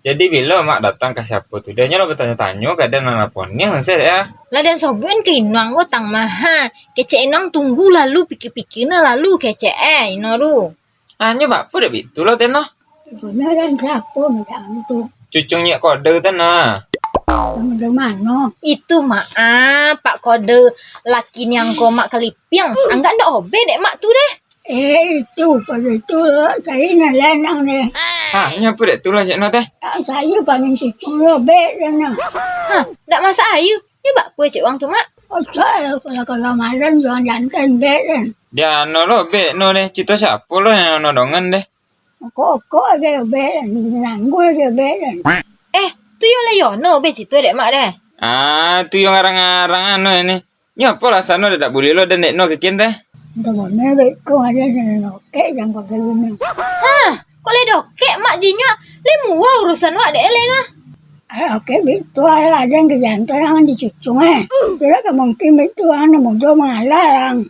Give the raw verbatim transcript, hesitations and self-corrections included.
Jadi bilo mak datang ka siapo tu? Dek nyo lah batanyo-tanyo ka den, lah poniang se dek ah. Lah den sobuikan ka inang ko tang mah. Ha, kecek inang tunggu lalu, pikia-pikia nah lalu kecek eh ino tu. Ah, nyo bak apo dek bitu lo teno? Gunyo den siapo macam tu? Cucung nyiak kode teno ah. Yang dari mano? Itu mak ah, pak kode laki niang ko mak kalipiang. Anggak ndak obeh dek mak tu deh. Eh, itu, pada tu, cari nan lanang deh. Ha, nyo apo dek tu lah cek no teh? Tak, saya paling cucung lo bek deh nah. Ha, ndak masak ayu. Nyo bak apo cek wang tu mak? Otak ya, kalau kalau malam jangan jantan bek deh. Dia no lo bek no deh. Cito siapo lo yang no dongan deh? Kok-kok aja bek, nanggul aja bek deh. Eh, tu yo lah yo no bek cito dek mak deh. Ah, tu yo ngarang-ngarang anu ini. Nyo apo lah sano dak buliah lo den dek no kekin teh? Dah mana beko aja sana lokek yang kau dulu ni. Hah, kok le dokek mak jinyo? Le mua urusan wak dek le nah. Ah, oke, betul lah, ada yang kejantan jangan dicucung eh. Tidak mungkin betul, anak muda mengalarang.